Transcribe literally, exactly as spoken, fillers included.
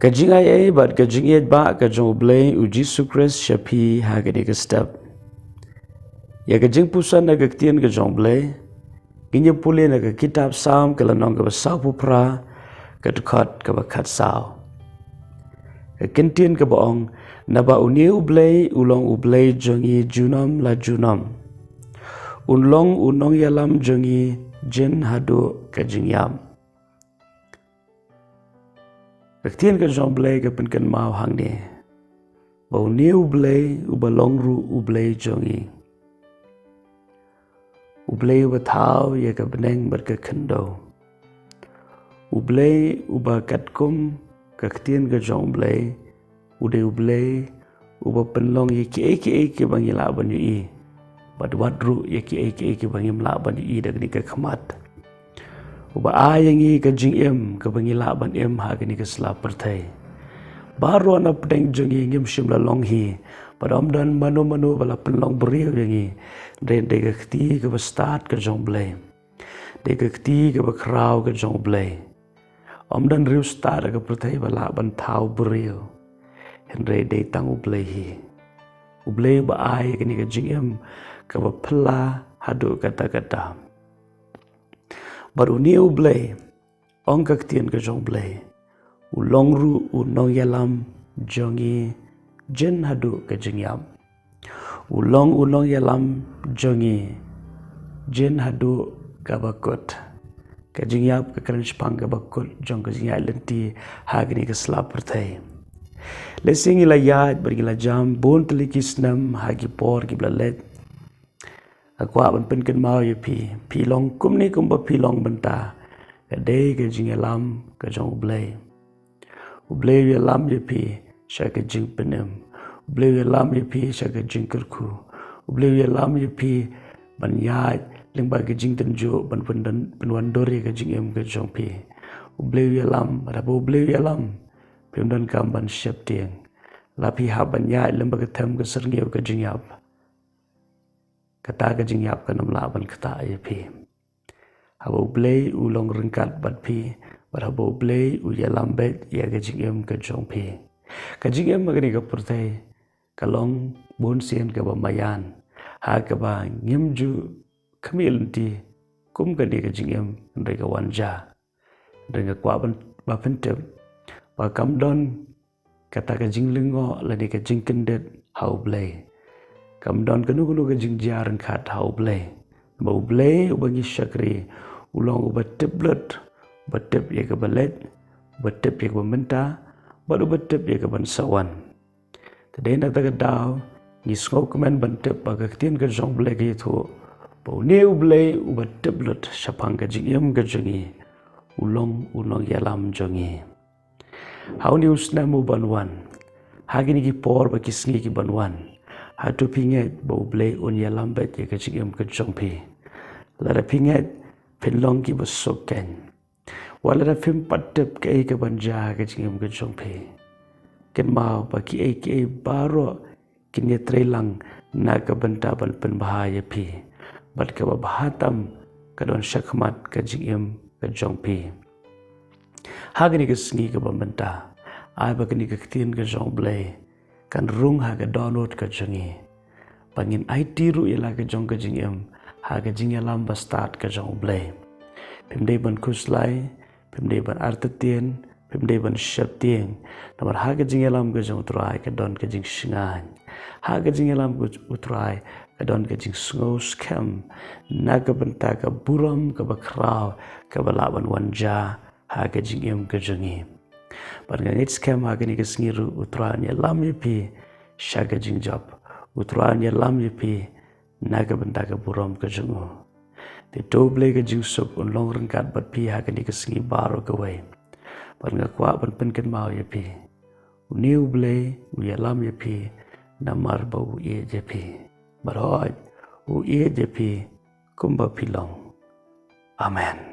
Ka jingaiei bad ka jingïeit ba ka jong U Blei U Jisu Khrist sha phi ha kane ka step. Ïa ka jingpuson na ka ktien ka jong U Blei ngin ïa pule na ka kitab Salm ka lynnong kaba sawphew phra, ka dkhot kaba khatsaw. Ka ktien kaba ong, naba une U Blei u long U Blei jong ngi junom la junom. Un long u nongïalam jong ngi jin haduh ka jingïap. Ka ktien ka jong U Blei ka pynkynmaw hangne ba une U Blei uba long ruh U Blei jong ngi. U Blei uba thaw ïa ka bneng bad ka khyndew. U Blei uba katkum ka ktien ka jong U Blei u dei U Blei uba pynlong ïa kiei kiei kiba ngi lah ban ïohi bad wat ruh ïa kiei kiei kiba ngim lah ban ïohi da kane ka khmat. Uba ai ïa ngi ka jingim kaba ngi lah ban im ha kane ka sla pyrthei. Baroh na pdeng jong ngi ngim shym la long hi bad ym don mano mano ba la pynlong briew ïa ngi. Dei, dei ka kti kaba stad ka jong U Blei. Dei ka kti kaba khraw ka jong U Blei. Ym don riewstad ha ka pyrthei ba lah ban thaw briew. Hynrei dei tang U Blei hi. U Blei uba ai kane ka jingim kaba phylla haduh katta katta. Bad une U Blei, ong ka ktien ka jong U Blei, u long ruh u nongïalam jong ngi jin haduh ka jingïap. U long u nongïalam jong ngi jin haduh kaba kut. Ka jingïap ka kren shaphang kaba kut jong ka jingïaid lynti ha kane ka sla pyrthei. Lehse ngi la ïaid bad ngi la jam bun tylli ki snem ha ki por kiba la leit. Nga kwah ban pynkynmaw ïa phi, phi long kumne kumba phi long mynta. Ka dei ka jingïalam ka jong U Blei. U Blei u ïalam ïa phi sha ka jingpynim. U Blei u ïalam ïa phi sha ka jingkyrkhu. U Blei u ïalam ïa phi ban ïaid lyngba ka jingtynjuh ban pynwan, pynwandur ïa ka jingim ka jong phi. U Blei u ïalam, bad haba U Blei u ïalam, phim donkam ban sheptieng. La phi hap ban ïaid lyngba ka them ka syrngiew ka jingïap, kata ka jingïap kan ym lah ban ktah ïa phi. Haba U Blei u long ryngkat bad phi, bad haba U Blei u ïalam beit ïa ka jingim ka jong phi. Ka jingim ha kane ka pyrthei ka long bunsien kaba maïan, ha kaba ngim ju khmih lynti kum kane ka jingim, hynrei ka wan ja. Hynrei nga kwah ban, ba phin tip ba kam don kata ka jinglyngngoh lane ka jingkyndit ha U Blei. Kam don kano kano ka jingjia ryngkat ha U Blei. Ba U Blei uba ngi shakri u long uba tip lut, uba tip ïa kaba leit, uba tip ïa kaba mynta, bad uba tip ïa kaban sa wan. Te dei na kata ka daw ngi sngewkmen ban tip ba ka ktien ka jong U Blei ka ïathuh ba une U Blei uba tip lut shaphang ka jingim ka jong ngi u long u nongïalam jong ngi. Ha une u snem u ban wan, ha kine ki por bad ki sngi ki ban wan, hato phi ngeit ba U Blei un ïalam beit ïa ka jingim ka jong phi? Lada phi ngeit, phin long kiba suk keiñ. Wat lada phim pat tip kaei kaban jia ha ka jingim ka jong phi, kynmaw ba kiei kiei baroh kin ïatrei lang na ka bynta ban pynbha ïa phi, bad kaba bha tam ka don shakhmat ka jingim ka jong phi. Ha kane ka sngi kaba mynta, ai ba kane ka ktien ka jong U Blei kan rung ha ka dohnud ka jong ngi, ba ngin aiti ruh ïa la ka jong ka jingim ha ka jingïalam bastad ka jong U Blei. Phim dei ban khuslai, phim dei ban artatien, phim dei ban sheptieng. Namar ha ka jingïalam ka jong U Trai ka don ka jingshngaiñ. Ha ka jingïalam ka U Trai ka don ka jingsngew skhem na ka bynta ka burom kaba khraw kaba lah ban wan jia ha ka jingim ka jong ngi. Bad nga ngeit skhem ha kane ka sngi ruh U Trai un ïalam ïa phi sha ka jingjop. U Trai un ïalam ïa phi na ka bynta ka burom ka jong u. Te to U Blei ka jingsuk un long ryngkat bad phi ha kane ka sngi baroh kawei. Bad nga kwah ban pynkynmaw ïa phi, une U Blei u ïalam ïa phi namar ba u ïeit ïa phi. Bad hooid, u ïeit ïa phi kumba phi long. Amen.